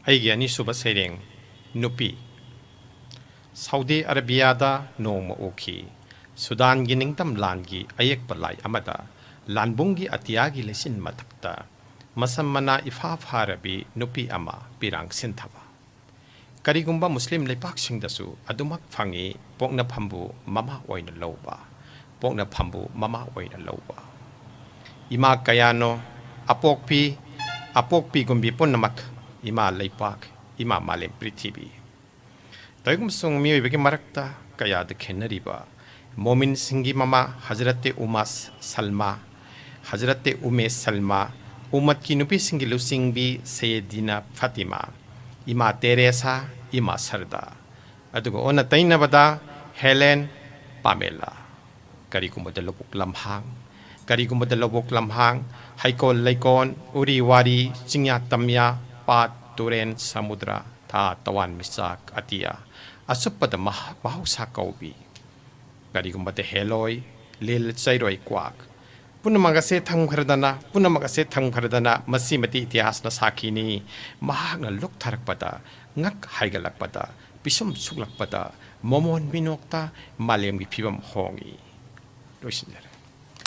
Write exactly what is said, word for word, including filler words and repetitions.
ꯑꯩꯒꯤ ꯑꯅꯤꯁꯨꯕ ꯁꯩꯔꯦꯡ, ꯅꯨꯄꯤ꯫ ꯁꯥꯎꯗꯤ ꯑꯔꯥꯕꯤꯌꯥꯗ ꯅꯣꯡꯃ ꯎꯈꯤ꯫ ꯁꯨꯗꯥꯟꯒꯤ ꯅꯤꯡꯇꯝ ꯂꯥꯟꯒꯤ ꯑꯌꯦꯛꯄ ꯂꯥꯏ ꯑꯃꯗ ꯂꯥꯟꯕꯨꯡꯒꯤ ꯑꯇꯤꯌꯥꯒꯤ ꯂꯩꯆꯤꯟ ꯃꯊꯛꯇ ꯃꯁꯝ ꯃꯅꯥ ꯏꯐꯥ ꯐꯥꯔꯕꯤ ꯅꯨꯄꯤ ꯑꯃ ꯄꯤꯔꯥꯡ ꯁꯤꯟꯊꯕ꯫ ꯀꯔꯤꯒꯨꯝꯕ ꯃꯨꯁꯂꯤꯝ ꯂꯩꯄꯥꯛꯁꯤꯡꯗꯁꯨ ꯑꯗꯨꯃꯛ ꯐꯪꯏ, ꯄꯣꯛꯅꯐꯝꯕꯨ ꯃꯃꯥ ꯑꯣꯏꯅ ꯂꯧꯕ, ꯄꯣꯛꯅꯐꯝꯕꯨ ꯃꯃꯥ ꯑꯣꯏꯅ ꯂꯧꯕ꯫ ꯏꯃꯥ ꯀꯌꯥꯅꯣ, ꯑꯄꯣꯛꯄꯤ, ꯑꯄꯣꯛꯄꯤꯒꯨꯝꯕꯤ ꯄꯨꯝꯅꯃꯛ, ꯏꯃꯥ ꯂꯩꯄꯥꯛ, ꯏꯃꯥ ꯃꯥꯂꯦꯝ ꯄ꯭ꯔꯤꯊꯤꯕꯤ꯫ ꯇꯧꯏꯒꯨꯝꯕꯁꯨꯡ ꯃꯤꯑꯣꯏꯕꯒꯤ ꯃꯔꯛꯇ ꯀꯌꯥꯗ ꯈꯦꯠꯅꯔꯤꯕ ꯃꯣꯃꯤꯟꯁꯤꯡꯒꯤ ꯃꯃꯥ ꯍꯖꯔꯠꯇꯦ ꯎꯃꯥ ꯁꯜꯃꯥ, ꯍꯖꯔꯠꯇꯦ ꯎꯃꯦ ꯁꯜꯃꯥ, ꯎꯃꯠꯀꯤ ꯅꯨꯄꯤꯁꯤꯡꯒꯤ ꯂꯨꯆꯤꯡꯕꯤ ꯁꯌꯦꯗꯤꯅꯥ ꯐꯥꯇꯤꯃꯥ, ꯏꯃꯥ ꯇꯦꯔꯦꯁꯥ, ꯏꯃꯥ ꯁꯔꯗꯥ, ꯑꯗꯨꯒ ꯑꯣꯟꯅ ꯇꯩꯅꯕꯗ ꯍꯦꯂꯦꯟ, ꯄꯥꯃꯦꯂꯥ꯫ ꯀꯔꯤꯒꯨꯝꯕꯗ ꯂꯧꯕꯨꯛ ꯂꯝꯍꯥꯡ, ꯀꯔꯤꯒꯨꯝꯕꯗ ꯂꯧꯕꯨꯛ ꯂꯝꯍꯥꯡ, ꯍꯩꯀꯣꯜ ꯂꯩꯀꯣꯜ, ꯎꯔꯤ ꯋꯥꯔꯤ, ꯆꯤꯡꯌꯥ ꯇꯝꯌꯥ, ꯄꯥꯠ, ꯇꯨꯔꯦꯟ, ꯁꯃꯨꯗ꯭ꯔ, ꯊꯥ, ꯇꯋꯥꯟ ꯃꯤꯆꯥꯛ, ꯑꯇꯤꯌꯥ, ꯑꯆꯨꯞꯄꯗ ꯃꯍ-, ꯃꯍꯧꯁꯥ ꯀꯧꯕꯤ꯫ ꯀꯔꯤꯒꯨꯝꯕꯗ ꯍꯦꯂꯣꯏ, ꯂꯤꯜ, ꯆꯩꯔꯣꯏ, ꯀ꯭ꯋꯥꯛ꯫ ꯄꯨꯝꯅꯃꯛ ꯑꯁꯦ ꯊꯝꯈ꯭ꯔꯗꯅ, ꯄꯨꯝꯅꯃꯛ ꯑꯁꯦ ꯊꯝꯈ꯭ꯔꯗꯅ, ꯃꯁꯤꯃꯗꯤ ꯏꯇꯤꯍꯥꯁꯅ ꯁꯥꯈꯤꯅꯤ꯫ ꯃꯍꯥꯛꯅ ꯂꯨꯞꯊꯔꯛꯄꯗ, ꯉꯛ ꯍꯥꯏꯒꯠꯂꯛꯄꯗ, ꯄꯤꯁꯨꯝ ꯁꯨꯛꯂꯛꯄꯗ, ꯃꯃꯣꯟ ꯃꯤꯅꯣꯛꯇ ꯃꯥꯂꯦꯝꯒꯤ ꯐꯤꯕꯝ ꯍꯣꯡꯏ꯫ ꯂꯣꯏꯁꯤꯟꯖꯔꯦ꯫